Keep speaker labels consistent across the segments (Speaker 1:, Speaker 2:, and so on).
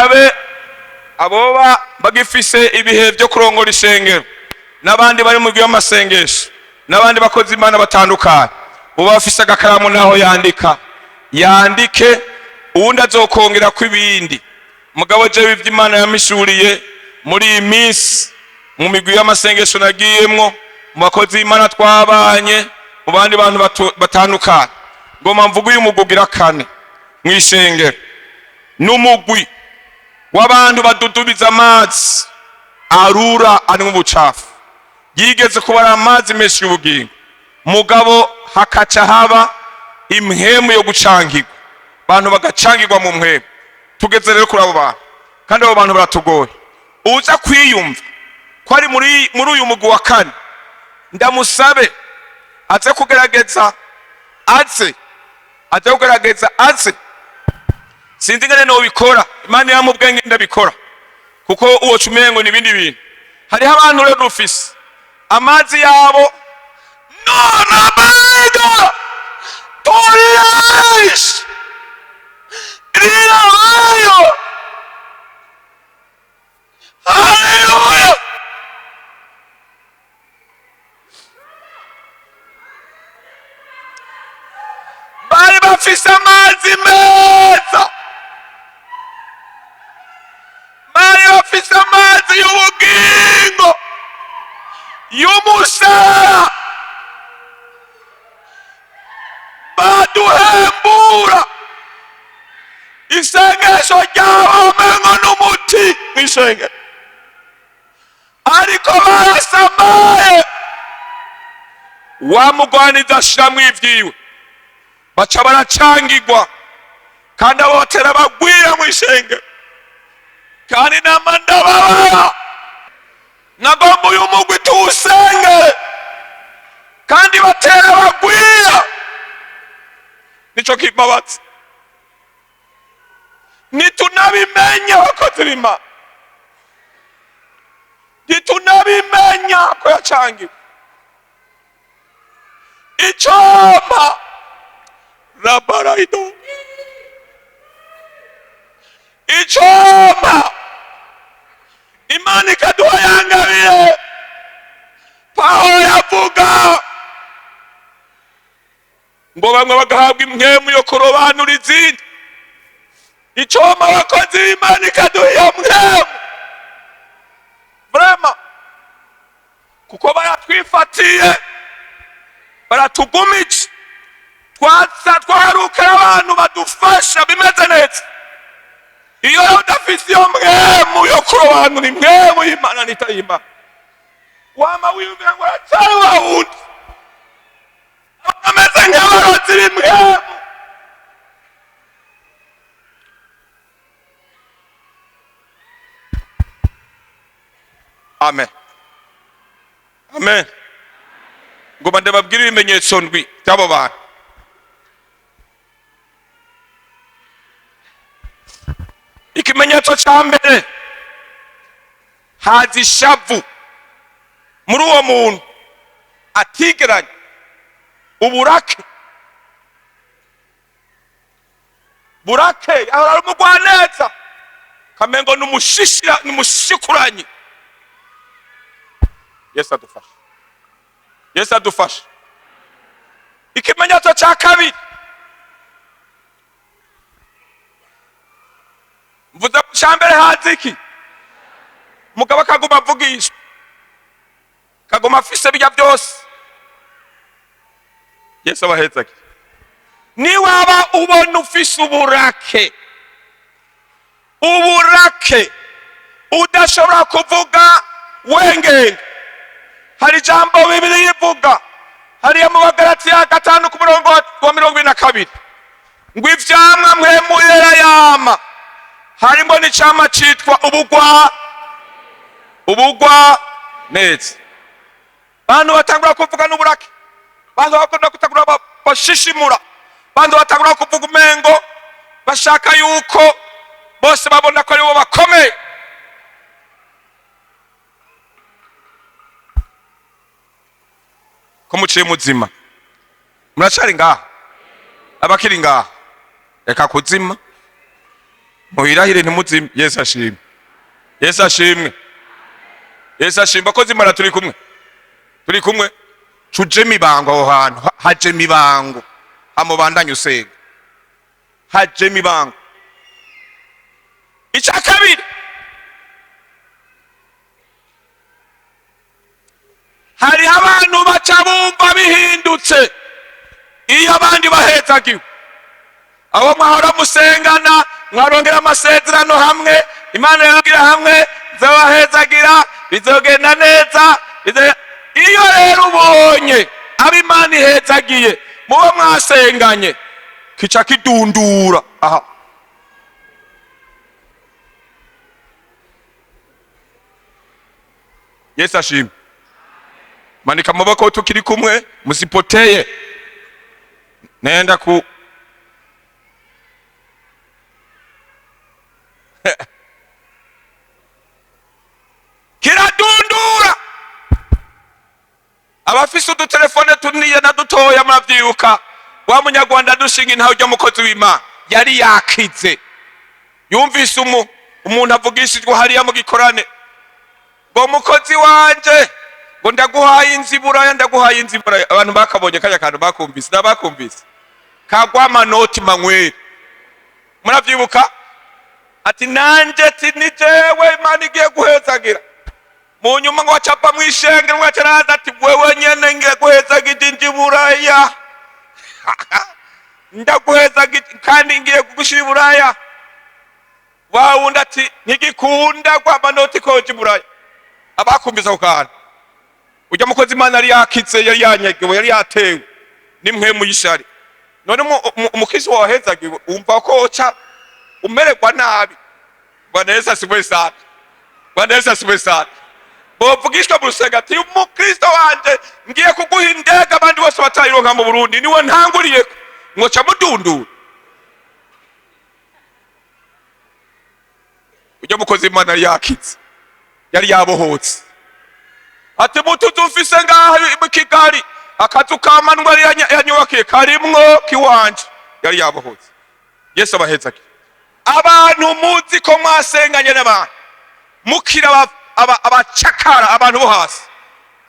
Speaker 1: Nsabe aboba bagifise ibihe byo kurongora ishengero n'abandi bari mu y'amasengesho n'abandi bakozi Imana batandukanye, uba bafise agakaramu naho yandika, yandike, uwundi azokongera ko ibindi. Mugabo jewe ivyo Imana yamishuriye muri iyi minsi mu migwi y'amasengesho nagiyemwo, mu bakozi b'Imana twabanye, mu bandi bantu batandukanye, ngoma mvuga uyu mugwi ugira kane mw'ishengero n'umugwi w'abantu badudubiza amazi arura arimwo ubucafu. Yigeze kuba ari amazi menshi y'ubugingo, mugabo hakaca haba impwemu yo gucangirwa, abantu bagacangirwa mu mpwemu. Tugeze rero kuri abo bantu, kandi abo bantu baratugoye. Uza kwiyumva ko ari muri uyu mugwi wa kane, ndamusabe aze kugerageza, aze kugerageza, aze. Sinzi ingene nobikora, Imana yamubwenge ndabikora, kuko uwo cumengo ni ibindi bintu. Hariho abantu rero dufise amazi yabo none abega toriyesh rirabayo. Haleluya! Bari bafise amazi meza, bari bafise amazi y'ubugingo y'umusara baduhembura. Isengesho ryabo umengo n'umuti mw'ishengero, ariko barasamaye. Wamugwaniza ashiramwo ivyiwe, baca baracangirwa, kandi abo batera bagwira mw'ishengero. Kandi nama ndababara, nagomba uyu mugwi tuwusengere, kandi batera bagwira. Nico kibabaza, ntitunabimenya abakozi b'Imana, ntitunabimenya ko yacangiwe. Icoma rabaraido, icoma Imana ikaduha yangabire. Pawulo yavuga ngo bamwe bagahabwa impwemu yo kurobanura izindi. Icoma abakozi b'Imana ikaduha iyo mpwemu vraiment, kuko baratwifatiye, baratugumije. Twaza twaharukira abantu badufasha bimeze neza. Iyo rero udafise iyo mpwemu yo kurobanura impwemu y'Imana n'itay'Imana, wama wiyumvira ngo aracyari wa wundi, ameze nk'abarozi b'impwemu. Amen, amen. Ngoma ndababwire ibimenyetso ndwi by'abo bantu. Ikimenyetso cya mbere, haza ishavu muri uwo muntu atigeranye, uburake burake, ahora ari umugwaneza, kamengo n'umushishira n'umushikuranyi. Yesu adufashe, Yesu adufashe. Ikimenyetso cya kabiri, mvuze ku cya mbere, haza iki? Mugabo akaguma avugishwa, akaguma afise bijya byose. Yesu abahezage. Niwaba ubona ufise uburake, uburake udashobora kuvuga wengenge, hari ijambo Bibiliya ivuga hariya mu Bagalatiya 5 ku murongo wa 22, ngo ivyamwa mpwemu yera yama harimo n'icamwa citwa ubugwa, ubugwa neza. Bantu batangura kuvuga n'uburake, bantu bakunda kutagura bashishimura, bantu batangura kuvuga umengo bashaka yuko bose babona ko aribo bakomeye. Ko muciye muzima, muracari ngaha? Abakiri ngaha, reka kuzima. Muhirahire ntimuzime. Yesu ashimwe, Yesu ashimwe, Yesu ashimwe. Abakozi Imana turi kumwe, turi kumwe. Cuje mibango aho hantu haje mibango, amubandanye usenga, haje mibango. Icya kabiri, hariho abantu baca bumva bihindutse iyo abandi bahezagiwe. Abo mwahora musengana, mwarongera amasezerano hamwe, Imana yababwira hamwe nzobahezagira, bizogenda neza. Iyo rero ubonye abo Imana ihezagiye muba mwasenganye, kica kidundura aha. Yesu ashimwe. Manika amaboko tukiri kumwe, musipoteye. Nenda ku kiradundura. Abafise udutelefone tuniniya na dutoya muravyibuka wa munyarwanda dushinga intaho rya mukozi w'Imana yari yakize, yumvise umuntu avugishijwe hariya mu gikorane ngo mukozi wanje, ngo ndaguhaye inzu iburaya, ndaguhaye inzu iburaya. Abantu bakabonye kajya kantu, bakumvise n'abakumvise kagwa amanoti manyweri, muravyibuka? Ati nanje ati ni jewe Imana igiye guhezagira. Mu nyuma ngo acapa mw'ishengero, ngo acaraza ati wewe nyene ngiye guhezagira inzu iburaya, ndaguhezagira kandi ngiye kugushira iburaya. Wa wundi ati ntigikunda gwa manoti koja iburaya. Abakumvise ako kantu, ujya mukozi Imana yari yakize, yari yanyegewe, yari yatewe nimwe y'ishari. None umukristo wahezagiwe wumva ko uca umererwa nabi. Bwana Yesu asifiwe sana, Bwana Yesu asifiwe sana. Bovugishwa mu rusengero ati umukristo wanje ngiye kuguha indege abandi bose batayironka mu Burundi, niwe ntanguriyeko, ngo ca mudundura. Ujya mukozi Imana yari yakize, yari yabohotse, ati mutuzu mfise ngaha mu Kigali, akazu ka Manuel yanyubakiye karimwo kiwanje, yari yabohotse. Yesu abahezage. Abantu muzi ko mwasenganye n'abantu mukira abacakara, abantu bo hasi,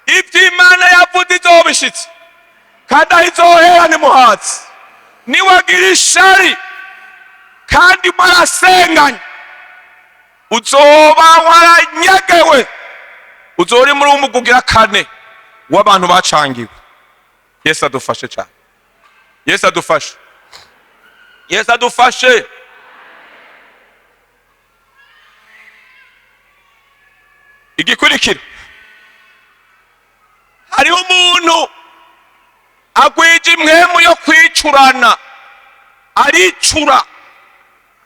Speaker 1: ibyo Imana yavuze izobishitse, kandi aho izohera ni muhatsi. Niwagira ishari kandi mwarasenganye, uzoba waranyegewe, uzori muri umugugira kane w'abantu bacangiwe. Yesu adufashe cyane, Yesu adufashe, Yesu adufashe. Igikurikira, hariho umuntu agwije impwemu yo kwicurana, aricura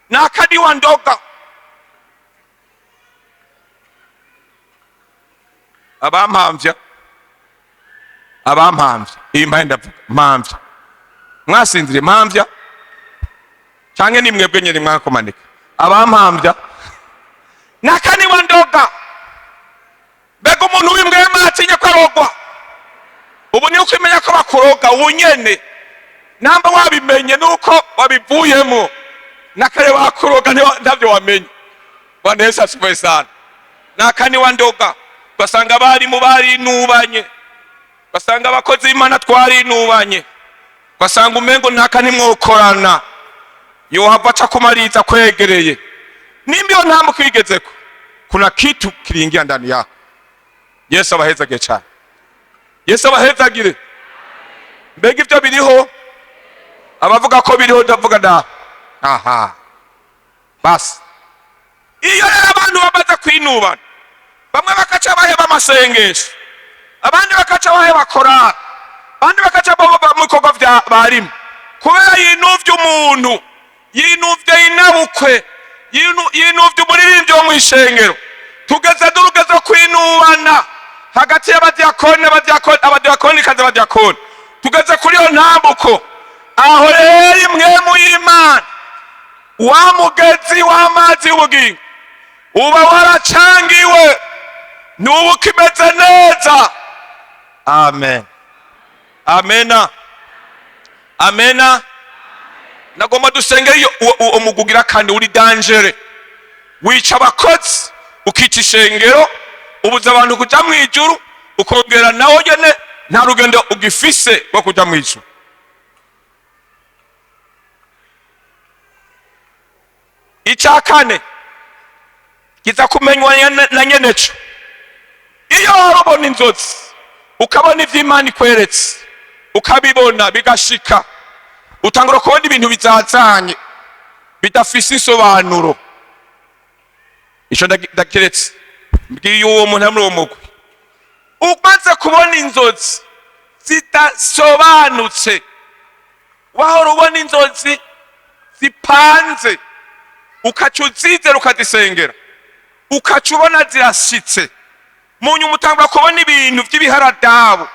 Speaker 1: nakadiwa ndoga. Abampamvya, abampamvya, iyi mpaye ndavuga mpamvya, mwasinzire mpamvya canke ni mwebwe nyene mwakomanika. Abampamvya nakaniwa ndoga. Mbega umuntu w'imbwema atinya ko arogwa? Ubu ni uko imenya ko bakuroga ubu nyene, namba wabimenye nuko wabivuyemo, nakare bakuroga ntavyo wamenye. Bwana Yesu asifiwe sana. Nakaniwa ndoga, ugasanga abarimu barinubanye, ugasanga abakozi b'Imana twarinubanye, ugasanga umengo ntaka ntimwokorana, yohava aca kumariza kwegereye. Nimba iyo ntambwe kwigezeko, kuna kitu kiringia ndani yako. Yesu abahezagire cyane, Yesu abahezagire. Mbega ibyo biriho? Abavuga ko biriho ndavuga nda aha basi. Iyo rero abantu bamaze kwinubana, bamwe bakaca baheba amasengesho, abandi bakaca baheba korali, abandi bakaca baba mu bikorwa vya barimu, kubera yinuvye umuntu, yinuvye inabukwe, yinuvye umuririmbyi wo mw'ishengero. Tugeze n'urugeze kwinubana hagati y'abadiakoni n'abadiakoni, abadiakonikazi, abadiakoni. Tugeze kuri iyo ntambuko. Aho rero imwemu y'Imana, wa mugezi w'amazi y'ubugingo, uba waracangiwe, n'ubu kimeze neza. Amen, amena, amena. Nagomba dusengere iyo uwo mugwi ugira kandi uri dangereux, wica abakozi, ukica ishengero, ubuza abantu kuja mu ijuru, ukongera nawe nyene nta rugendo ugifise rwo kuja mu ijuru. Icya kane kiza kumenywa na nyeneco: iyo warubona inzozi, ukabona ivyo Imana ikweretse, ukabibona bigashika, utangura kubona ibintu bizazanye bidafise insobanuro. Ico ndakiretse, mbwiye uwo muntu ari muri uwo mugwi: umaze kubona inzozi zidasobanutse, wahora ubona inzozi zipanze, ukaca uzizera, ukazisengera, ukaca ubona zirashitse, mu nyuma utangura kubona ibintu by'ibiharadabu,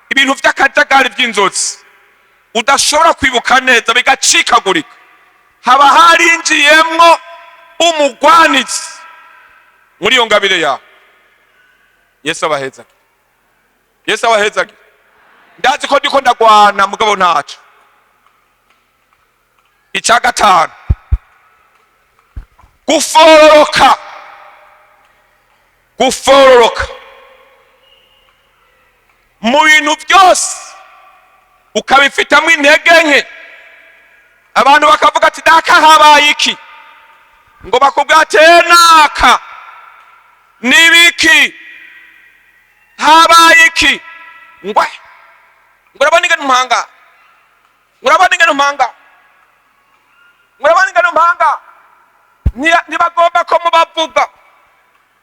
Speaker 1: ibintu by'akajagari by'inzozi udashobora kwibuka neza, bigacikagurika, haba harinjiyemwo umugwanizi muri iyo ngabire yawe. Yesu abahezagire, Yesu abahezagire. Ndazi ko ndiko ndagwana, mugabo ntaco. Icya gatanu, gufororoka. Gufororoka mu bintu byose ukabifitamo intege nke, abantu bakavuga ati: "Daka habaye iki?" Ngo bakubwira ati: "Naka nibiki, habaye iki?" Ngwe ngo: "Urabona ingene umpanga, ngo urabona ingene umpanga, ngo urabona ingene umpanga." Ntibagomba ko mubavuga,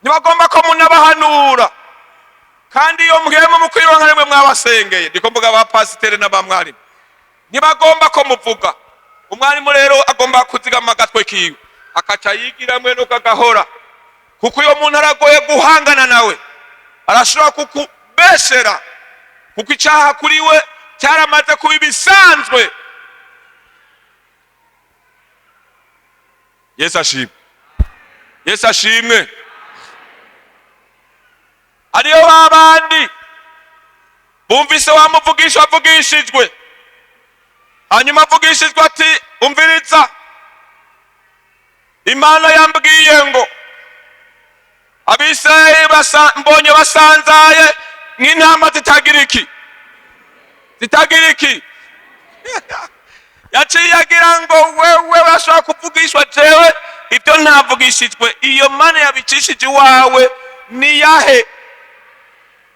Speaker 1: ntibagomba ko munabahanura, kandi iyo mpwemu mu kwironka nimwe mwabasengeye. Ndiko mvuga ba pasiteri n'abamwarimu, ntibagomba ko muvuga. Umwarimu rero agomba kuzigama agatwe kiwe, akaca yigira mwene uko agahora, kuko uyo muntu aragoye guhangana nawe, arashobora kukubeshera, kuko icyaha kuri we cyaramaze kuba ibisanzwe. Yesu ashimwe, Yesu ashimwe. Ariyo babandi bumvise wamuvugisha avugishijwe, hanyuma avugishijwe ati: "Umviriza, Imana yambwiye ngo Abisirayeli mbonye basanzaye nk'intama zitagira iki, zitagira iki." Yaciye agira ngo: "Wewe urashobora kuvugishwa, jewe ibyo ntavugishijwe, iyo Mana yabicishije iwawe niyahe?"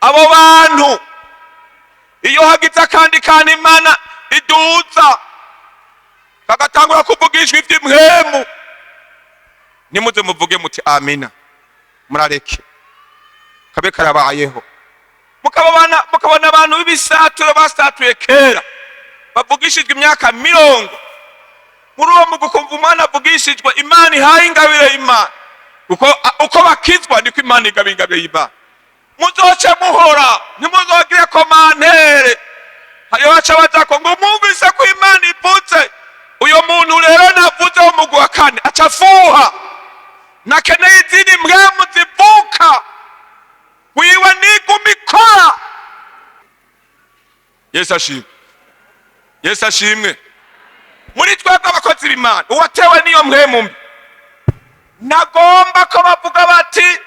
Speaker 1: Abo bantu, iyo hagize akandi kantu Imana iduza, kagatangura kuvugishwa iby'impwemu, nimuze muvuge muti amina, murareke kabe karabayeho. Mukabona abantu b'ibisaturo basatuye kera, bavugishijwe imyaka 30 muri uwo mugwi, ukumva umwana avugishijwe, Imana ihaye ingabire y'Imana, kuko uko bakizwa niko Imana igaba ingabire y'Imana. Muzoce muhora, ntimuzogire commentaire. Hariho baca baza ko ngo mwumvise ko Imana ivuze. Uyo muntu rero navuze wo mugwi wa kane aca afuha, nakeneye izindi mpwemu zivuka wiwe, niguma ikora. Yesu ashimwe, Yesu ashimwe. Muri twebwe abakozi b'Imana, uwatewe n'iyo mpwemu mbi nagomba ko bavuga bati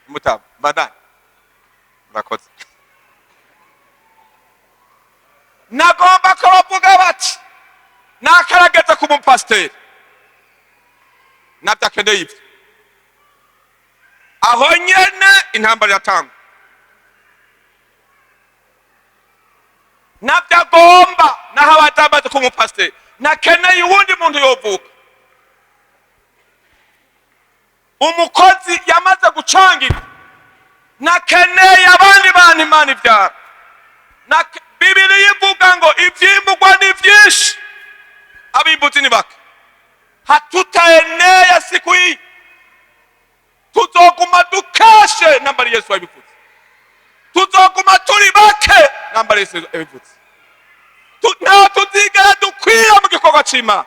Speaker 1: mutaba mbandanye, murakoze. Nagomba ko bavuga bati nakarageze ku mupasiteri, nabyo akeneye ibyo. Aho nyene intambara iratangwa. Nabyo agomba, naho abadamaze ku mupasiteri, nakeneye uwundi muntu yovuka. Umukozi yamaze gucangirwa, nakeneye abandi bantu Imana ibyara. Bibiliya ivuga ngo ivyimburwa ni vyinshi, abimbuzi ni bake. Hatutaenea siku hii, tuzoguma dukeshe nambari Yesu yabivuze. Tuzoguma turi bake nambari Yesu yabivuze. Nta tuzigera dukwira mu gikorwa c'Imana.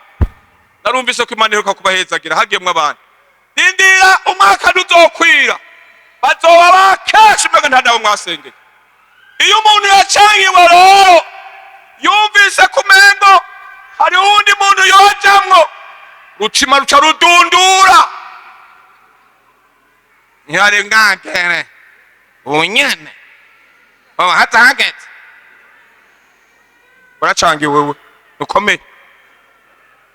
Speaker 1: Narumvise ko Imana iheruka kubahezagira, hagiyemwo abantu. Rindira, umwaka ntuzokwira, bazoba bakesha, umenga nta nabo mwasengeye. Iyo umuntu yacangiwe rero Yumvise kumengo hari uwundi muntu yojamwo, rucima ruca rudundura.
Speaker 2: Ntihari bwagere ubunyene ubu hatahageze.
Speaker 1: Waracangiwe wewe, ukomeye,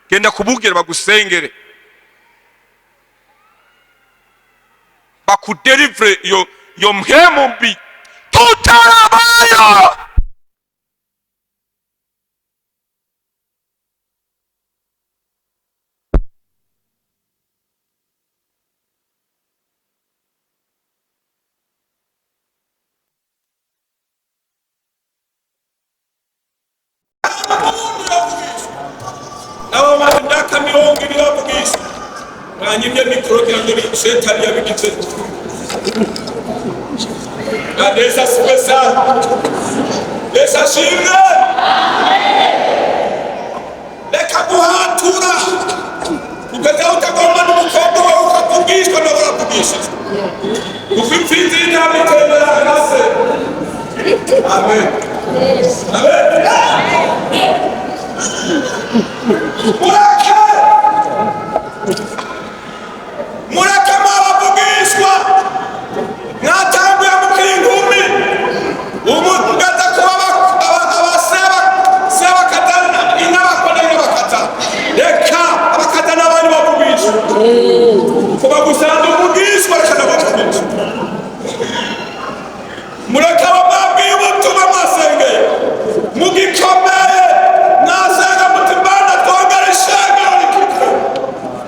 Speaker 1: genda kubugere bagusengere, bakudelivre iyo mpwemu mbi tutarabayo. Nabo bamaze imyaka 20 bavugisha, mwanyimye mikoro kugira ngo ni shetani yabigize. Yesu asifiwe sana. Yesu ashimwe. Reka guhatura ugeze aho utagomba n'umukobwa wawe ukavugishwa nawe uravugishijwe, kuko imfizi y'intama itembera hasi. Amen, amen. Mureke, mureke mwabavugishwa, mwatanguye mukiri inkumi, ubu mugaza kuba abasebakatana inabakona inabakata. Reka abakata n'abandi bavugishwa kuba gusanze umuvugishwa, reka nabavugishwa. Mureke abo mwabwiye ubutumwa, mwasengeye mugikomeye, mwasenga muti: "Mana, twongere ishengero rikitwe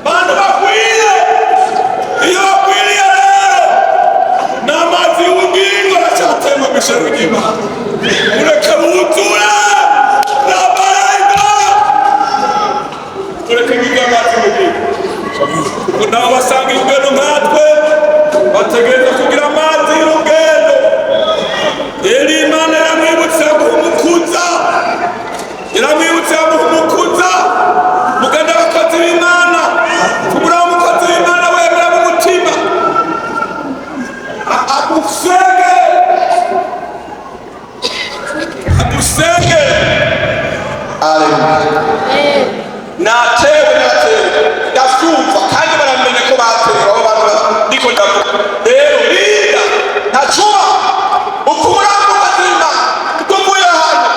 Speaker 1: bantu bakwiye." Iyo bakwiriye rero, n'amazi y'ubugingo aracyatemba mu ishengero ry'Imana. Mureke buzure n'amarayika, mureke bige amazi y'ubugingo, kuko nabo basanga ingendo nkatwe, bategereza kugira amazi y'urugendo. Rero Imana iramwibutsa guhumukuza, iramwibutsa guhumukuza. Muganda abakozi b'Imana, kubura umukozi w'Imana wemera mu mutima agusenge, agusenge. Natewe, natewe, ndavyumva, kandi baramenye ko batewe abo bantu ndiko ndavuga. Rero rinda ntacuba ukura umukozi w'Imana tuvuye hano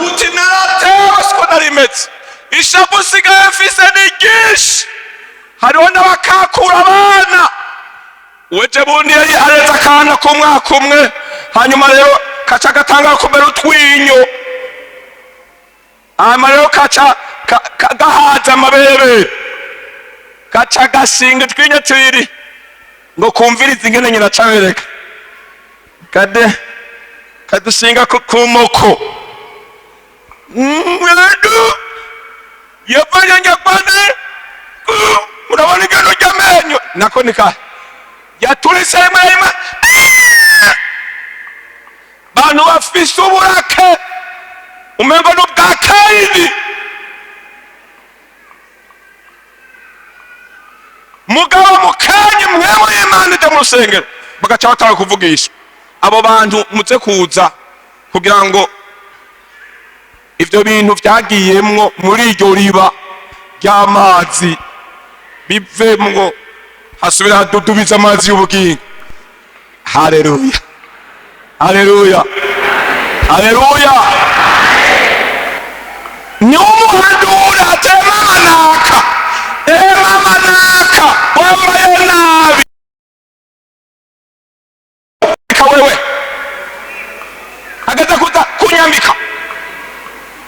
Speaker 1: uti: "Naratewe, siko nari meze." Ishavu usigaye mfise ni ryinshi. Hariho n'abakakura abana. Weje bundi yari areze akana k'umwaka umwe, hanyuma rero kaca gatanga kumera utwinyo, hanyuma rero kaca gahaza amabere, kaca gashinga utwinyo tubiri ngo kumvirize ingene nyina acabereka, kade kadushinga ku moko mwedu yavanye njagwane. Murabona ingeno ry'amenyo nako nika yaturise rimwe rimwe. Bantu bafise uburake umengo n'ubwa Kayini. Mugabo mukanya mwewe y'Imana ijya mu rusengero, bagaca batanga kuvugisha abo bantu. Muze kuza kugira ngo ivyo bintu vyagiyemwo muri iryo riba ry'amazi bivemwo, hasubira hadudubiza amazi y'ubugingo. Haleluya, haleluya, haleluya! Niumuhanura ate: "Mama naka, mama naka, wambaye nabi." Ka wewe ageze kuza kunyambika,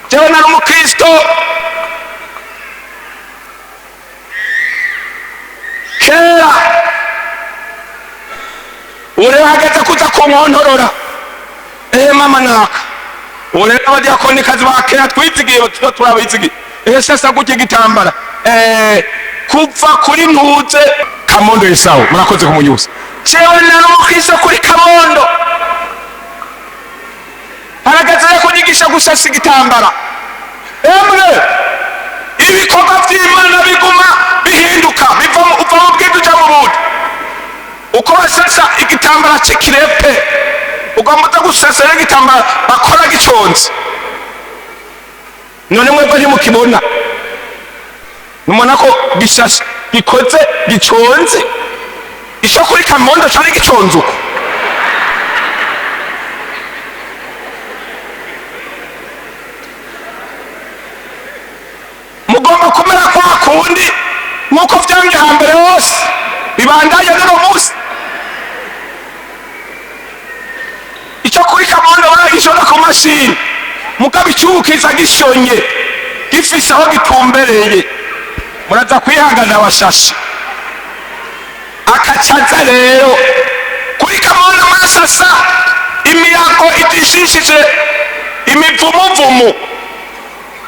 Speaker 1: jewe nari umukristo kera, ure hageze kuza kunkontorora: "Mama naka." Ubu rero abadiyakonikazi ba kera twizigiye, tuba turabizigiye. Sasa gutya igitambara kuva kuri ntuze Kamondo Esawu, murakoze kumunyuza. Jewe nari umukristo kuri Kamondo, harageze rero kunyigisha gusasa igitambara. Emwe, ibikorwa vy'Imana biguma bihinduka, biva uva mu bwiza uja mu bundi. Uko basasa igitambara c'ikirepe, ugomba uza gusasa rero igitambara bakora giconze. None mwebwe ntimukibona? Nimubona ko gishashe, gikoze, giconze? Ico kuri kamondo cari giconze uko. Mugomba kumera kwa kundi nk'uko vyamye hambere hose, bibandanye n'uno munsi. Icyo kuri kamondo baragishona ku mashini, mugabo icyubu kiza gishonye, gifise aho gitumbereye. Muraza kwihangana abashashi. Akacaza rero kuri kamondo masasa imiyago idishishije imivumuvumu,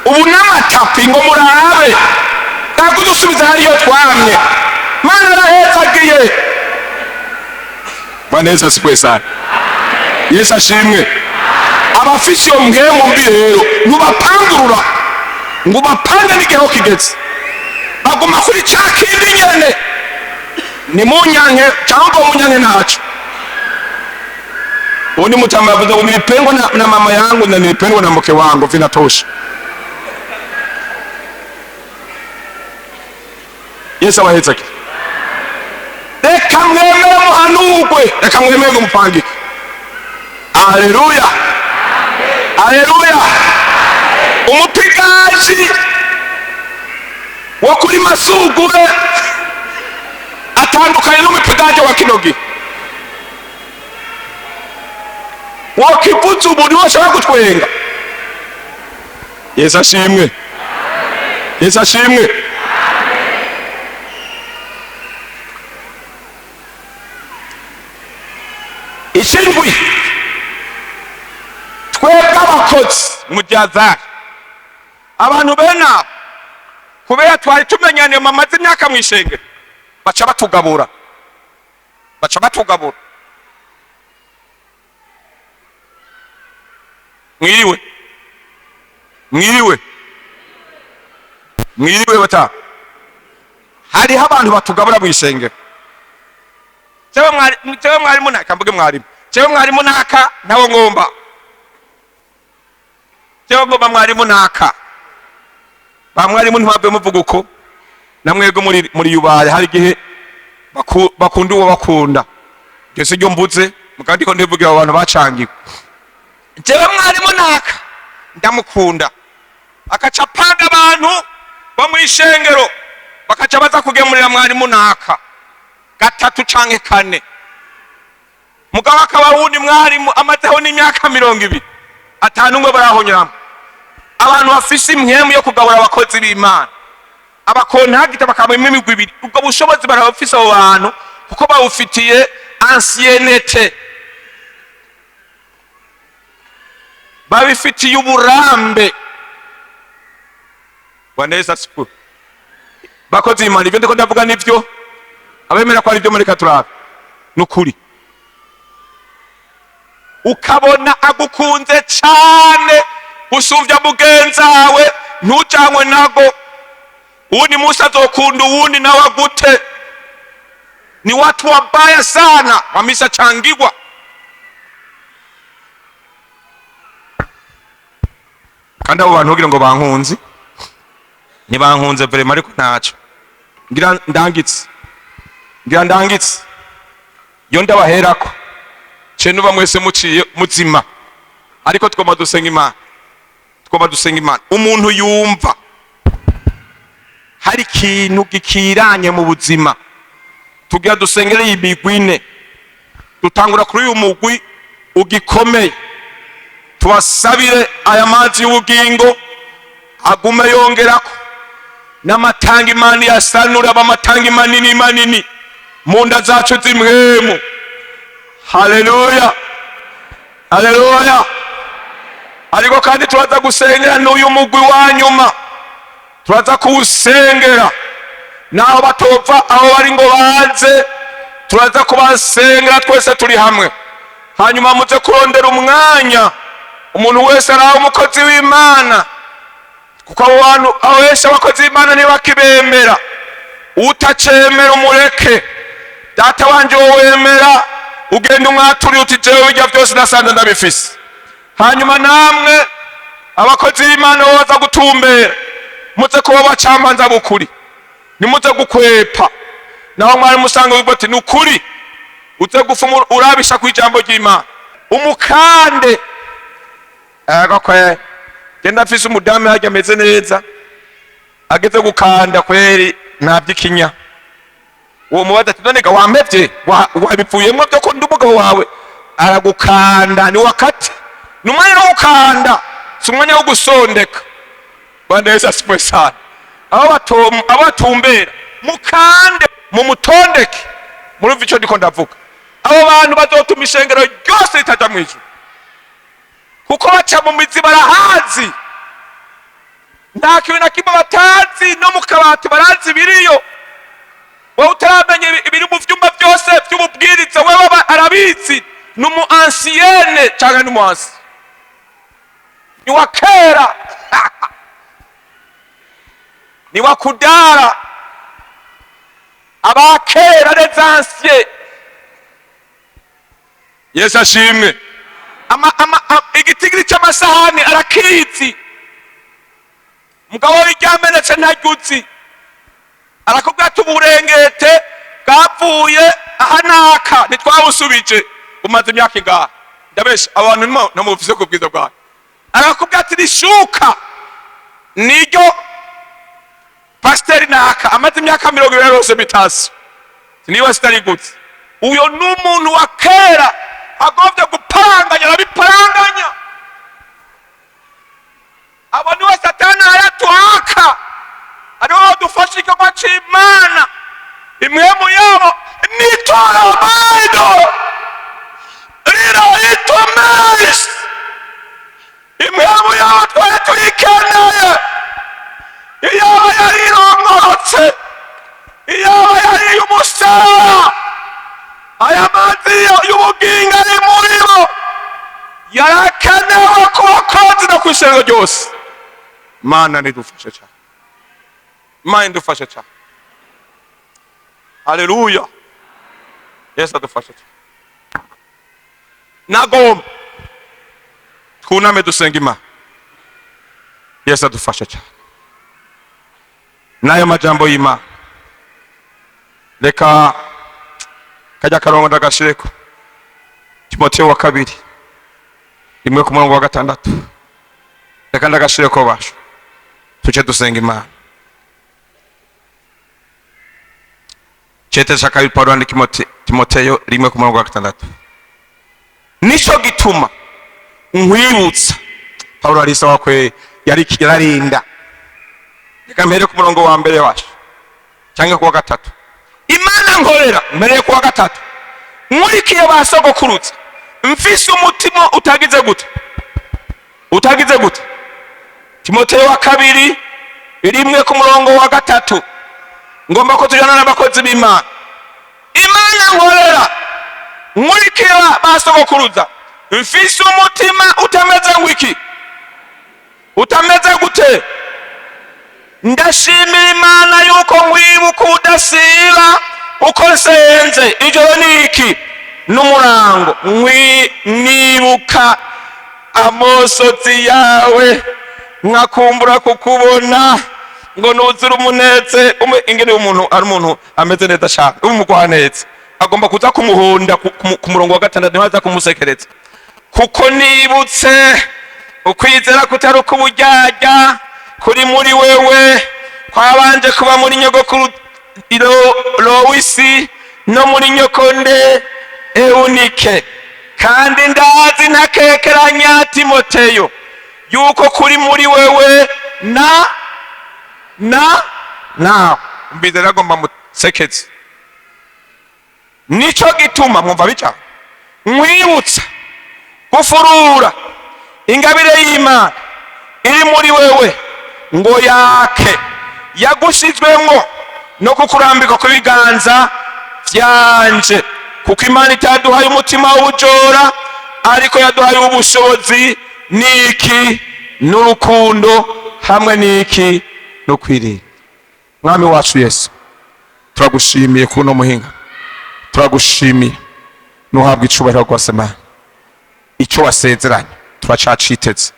Speaker 1: ubu n'amatapi ngo murabe, ntabwo udusubiza hariyo twamye. Mana arahetsagiye. Bwana Yesu asifiwe sana. Yesu ashimwe. Abafise iyo mpwemu mbi rero ntubapangurura ngo ubapange n'igihe aho kigeze, baguma kuri ca kindi nyene. Ni munyanke cyangwa ngo munyanke ntaco. Undi mutama yavuze ngo nilipendwa na mama yangu na nilipendwa na mke wangu, vinatosha. Yesu abahezagire. Reka mwemere muhanurwe, reka mwemere mupangike. Aleluya, aleluya. Umupigaji wo kuri Masugure atandukanye n'umupigaji wa kino gihe. Wakivuza ubu niwe ashobora gutwenga. Yesu ashimwe, Yesu ashimwe. Ikindwi, twebwe abakozi mujyazari, abantu bene abo, kubera twari tumenyaniye mamaze imyaka mu ishengero, baca batugabura, baca batugabura. Mwiriwe, mwiriwe, mwiriwe. Bata hariho abantu batugabura mu ishengero. Jewe mwarimu naka, mvuge mwarimu, jewe mwarimu naka ntawo ngomba, jewe ngomba mwarimu naka. Ba mwarimu ntibave muvuga uko, na mwebwe muri yubaye hari igihe bakunda uwo bakunda. Iryo si ryo mvuze, mugandi ko ndivugira abo bantu bacangiwe. Jewe mwarimu naka ndamukunda, akaca apanga abantu bo mu ishengero, bakaca baza kugemurira mwarimu naka gatatu canke kane. Mugabo akaba wundi mwarimu amazeho n'imyaka 20, atanu umwe barahonyoramo. Abantu bafise impwemu yo kugabura abakozi b'Imana, abakontagita bakabamo imigwi ibiri, ubwo bushobozi barabafise abo bantu kuko bawufitiye anciennité, babifitiye uburambe. Bwana Yesu asifiwe. Bakozi b'Imana, ivyo ndiko ndavuga nivyo? Abemera ko ari byo, mureka turabe nukuri. Ukabona agukunze cane gusumvya mugenzawe, ntujanywe nago. Uwundi munsi azokunda uwundi nawe agute. Ni watu wabaya sana, wameshachangigwa. Kandi abo bantu kugira ngo bankunze, ntibankunze vraiment, ariko ntaco. Ngira ndangitse, ngira ndangitse. Iyo ndabaherako ce nuba mwese muciye muzima, ariko twoma dusenga Imana, twoma dusenga Imana. Umuntu yumva hari ikintu gikiranye mu buzima, tugira dusengere iyi migwi ine. Dutangura kuri uyu mugwi ugikomeye, tubasabire aya mazi y'ubugingo agume yongerako n'amatanga Imana yasanura, aba amatangi manini manini mu nda zacu z'imwemu. Haleluya, haleluya. Ariko kandi turaza gusengera n'uyu mugwi wa nyuma, turaza kuwusengera naho batopfa aho bari ngo baze, turaza kubasengera twese turi hamwe. Hanyuma muze kurondera umwanya, umuntu wese araho umukozi w'Imana, kuko abo bantu abo benshi abakozi b'Imana ntibakibemera. Utacemera umureke. Data wanje, wowe wemera ugenda umwaturiye uti jewe bijya byose nasanze ndabifise. Hanyuma namwe Abakozi b'Imana bo baza gutumbera, muze kuba abacamanza b'ukuri, ntimuze gukwepa. Naho mwari musanga bivuga ati ni ukuri, uze gufuma urabisha ku ijambo ry'Imana umukande. Ego kwe, genda afise umudamu harya ameze neza, ageze gukanda kweri nta by'ikinya. Uwo mubaza ati: "None ga wampevye, wabivuyemwo byo ko ndi umugabo wawe?" Aragukanda. Ni wakati, ni umwanya wo gukanda, si umwanya wo gusondeka. Bwana Yesu asifiwe sana. Abo batumbera mukande, mumutondeke. Murumva ico ndiko ndavuga? Abo bantu bazotuma ishengero ryose ritaja mw'ijuru, kuko baca mu mizi, barahazi, nta kintu na kimwe batazi. No mu kabati barazi biriyo. Wowe utaramenya ibiri mu vyumba byose vy'ububwiriza, wewe arabizi. Ni umu ancienne canke ni umu ancien, ni wa kera, ni wa kudara, abakera, les anciens. Yesu ashimwe. Igitigiri c'amasahani arakizi, mugabo iryamenetse ntaryuzi. Arakubwira ati: "Uburengete bwavuye aha naka, ntitwabusubije, umaze imyaka ingahe?" Ndabesha abantu ntimufise ku bwiza bwawe. Arakubwira ati: "Rishuka niryo pasiteri naka amaze imyaka 20 yose bitasi niba sitarigutse." Uyo ni umuntu wa kera, agombye guparanganya arabiparanganya. Abo niwe Satani aratuhaka, aribo badufasha igikorwa c'Imana. Imwemu yabo nitorabaido rirayitomesi. Imwemu yabo twari tuyikeneye. Iyaba yarirongorotse, iyaba yariye umusara, aya mazi y'ubugingo ari muri bo yarakenewe ku bakozi no ku ishengero ryose. Mana nidufashe cyane, Imana idufashe cyane. Haleluya, Yesu adufashe cyane. Nagomba twuname dusenga Imana. Yesu adufashe cyane n'ayo majambo y'Imana. Reka kajya karongo ndagashireko. Timoteyo wa kabiri 1 ku murongo wa 6, reka ndagashireko basho, tuce dusenga Imana. Cete ca kabiri Pawulo yandika Timoteyo 1 ku murongo wa 6: "Nico gituma nkwibutsa." Pawulo arisawa kwe, yari yararinda. Reka mpere ku murongo wa mbere wacu cyangwa ku wa gatatu. "Imana nkorera," mpereye ku wa gatatu, "nkurikiye ba sogokuruza, mfise umutima utagize gute? Utagize gute?" Timoteyo wa kabiri 1 ku murongo wa 3. Ngomba ko tujana n'abakozi b'Imana. "Imana nkorera nkurikiye ba sogokuruza, mfise umutima utameze ngwiki? Utameze gute? Ndashimira Imana yuko nkwibuka udasiba uko nsenze ijoro niki n'umurango, nibuka amosozi yawe, nkakumbura kukubona ngo nuzure umuneze." Ingene umuntu ari umuntu ameze neza cyane, umugwaneza agomba kuza kumuhonda ku murongo wa 6, niho aza kumusekereza. "Kuko nibutse ukwizera kutari uk'uburyarya kuri muri wewe, kwabanje kuba muri nyogokuru Lowisi no muri nyokonde Eunike, kandi ndazi ntakekeranya, Timoteyo, yuko kuri muri wewe na nawe." Mbizera agomba musekeze. "Nico gituma," mwumva bica, "nkwibutsa gufurura ingabire y'Imana iri muri wewe ngo yake, yagushizwemwo no kukurambika ku biganza vyanje. Kuko Imana itaduhaye umutima w'ubujora, ariko yaduhaye ubushobozi n'iki? N'urukundo hamwe n'iki? No kwirinda." Mwami wacu Yesu, turagushimiye kuno muhinga, turagushimiye, nuhabwa icubahiro rwose. Mana, icyo wasezeranye turacaciteze.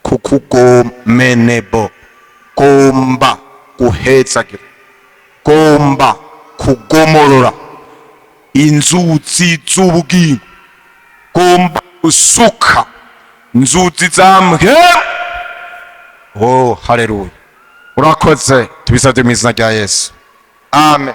Speaker 1: Kukugomenebo gomba guhezagira, gomba kugomorora inzuzi z'ubugingo, gomba gusuka inzuzi za mpwemu. Oh, haleluya! Urakoze, tubisabye mu izina rya Yesu, amen.